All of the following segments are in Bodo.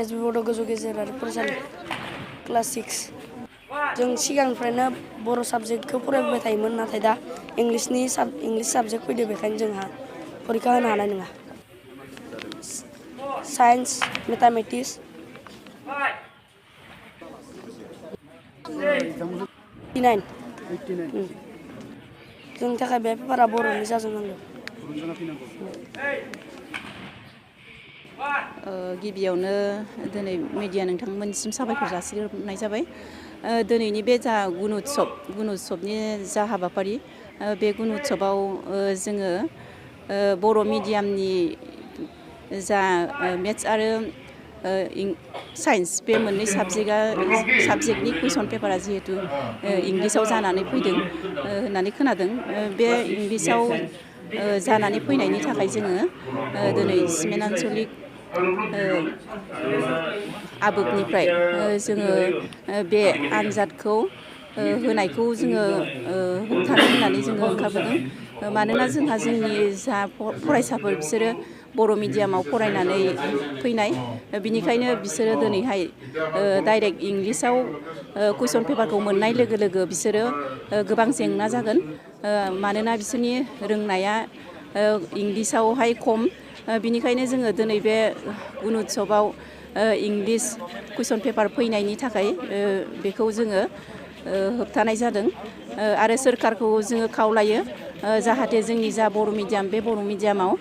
एसबी बड' गोजौ गेजेरारि फरायसालि क्लास 6 जों सिगांनिफ्रायनो बर' साबजेक्टखौ फरायबाय थायोमोन नाथाय दा इंलिश साबजेक्ट फैदो बेखायनो जोंहा फरिखा होनो हानाय नङा साइन्स मैथमेटिक्स 89 जोंनि थाखाय बे पेपारा बर'नि जाजोबनांगौ गिबियावनो दिनै मिडिया नोंथांमोननिसिम साबायखर जासिग्रोनाय जाबाय दिनैनि बे जा गुन उत्सबनि जा हाबाफारि बे गुन उत्सबाव जोङो बर' मिडियामनि जा मेथ्स आरो साइन्स बे मोननै साबजेक्टनि कुइसन पेपारा जिहेतु इंलिसाव जानानै फैदों होननानै खोनादों बे इंलिसाव जानानै फैनायनि थाखाय जोङो दिनै सिमेन्ट आन्चलिक आबोबनिफ्राय जोङो बे आनजादखौ होनायखौ जोङो होबथानो होननानै जोङो ओंखारबोदों मानोना जोंहा जोंनि जा फरायसाफोर बिसोरो बर' मिडियामाव फरायनानै फैनाय बिनिखायनो बिसोरो दिनैहाय डाइरेक्ट इंलिसाव कुइसन पेपारखौ मोननाय लोगो लोगो बिसोरो गोबां जेंना जागोन मानोना बिसोरनि रोंनाया इंलिसावहाय खम बिनिखायनो जोङो दिनै बे गुन उत्सबाव इंलिश कुइसन पेपार फैनायनि थाखाय बेखौ जोङो होबथानाय जादों आरो सोरखारखौ जोङो खावलायो जाहाथे जोंनि जा बर' मिडियाम बे बर' मिडियामाव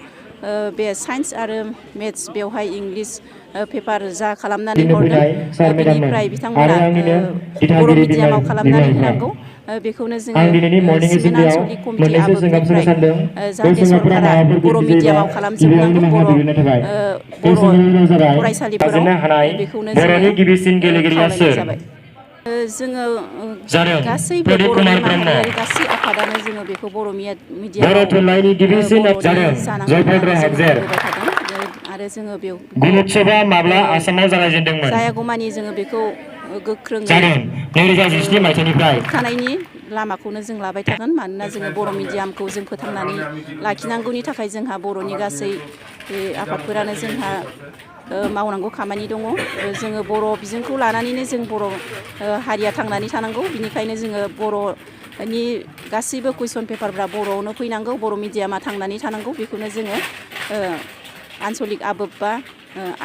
बे साइन्स आरो मेथ्स बेवहाय इंलिश पेपार जा खालामनानै हरदों बिनिफ्राय बिथांमोना बर' मिडियामाव खालामनानै होनांगौ बेखौनो जोङो सिमेन्ट आन्चलिक कमिटि आबोबनिफ्राय जाहाथे सरकारा बर' मिडियामाव खालामजोबनांगौ बर' फरायसालिफोराव बेखौनो जोङो खावलायनाय जाबाय जोङो गासैबो बर'नि माहारियारि गासै आफादानो जोङो बेखौ बर' मिडियामाव बर'नि जानांगौ होननानै जों बुंबोबाय थादों आरो जोङो बेयाव जायागौमानि जोङो बेखौ गोख्रोङै होबथानायनि लामाखौनो जों लाबाय थागोन मानोना जोङो बर' मिडियामखौ जों फोथांनानै लाखिनांगौनि थाखाय जोंहा बर'नि गासै आफादफोरानो जोंहा मावनांगौ खामानि दङ जोङो बर' बिजोंखौ लानानैनो जों बर' हारिया थांनानै थानांगौ बिनिखायनो जोङो बर'नि गासैबो कुइसन पेपारफ्रा बर'आवनो फैनांगौ बर' मिडियामा थांनानै थानांगौ बेखौनो जोङो आन्चलिक आबोब बा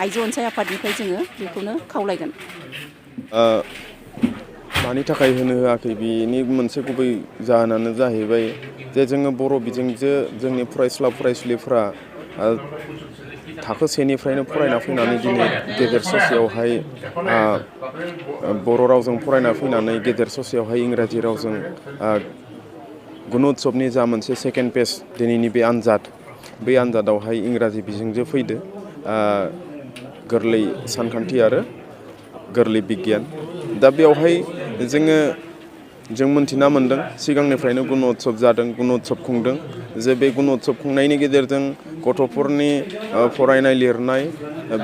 आइजो अनसाय आफादनिफ्राय जोङो बेखौनो खावलायगोन मानि थाखाय होनो होआखै बेनि मोनसे गुबै जाहोनानो जाहैबाय जे जोङो बर' बिजोंजों जोंनि फरायसुला फरायसुलिफ्रा थाखो सेनिफ्रायनो फरायना फैनानै दिनै गेजेर ससेयावहाय बर' रावजों फरायना फैनानै गेजेर ससेयावहाय इंराजि रावजों गुन उत्सबनि जा मोनसे सेकेन्ड पेज दिनैनि बे आनजाद बे आनजादावहाय इंराजि बिजोंजों फैदो गोरलै सानखान्थि आरो गोरलै बिगियान दा बेवहाय जों मोनथिना मोन्दों सिगांनिफ्रायनो गुन उत्सब जादों गुन उत्सब खुंदों जे बे गुन उत्सब खुंनायनि गेजेरजों गथ'फोरनि फरायनाय लिरनाय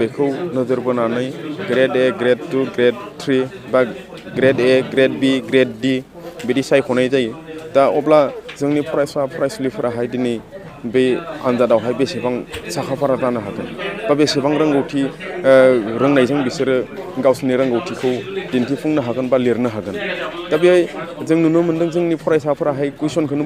बेखौ नोजोर बोनानै ग्रेड ए ग्रेड 2 ग्रेड 3 बा grade A grade B grade D बिदि सायख'नाय जायो दा अब्ला जोंनि फरायसा फरायसुलिफोराहाय दिनै बे आनजादावहाय बेसेबां साखाफारा जानो हागोन बा बेसेबां रोंगौथि रोंनायजों बिसोरो गावसोरनि रोंगौथिखौ दिन्थिफुंनो हागोन बा लिरनो हागोन दा बेहाय जों नुनो मोन्दों जोंनि फरायसाफोराहाय कुइसनखौनो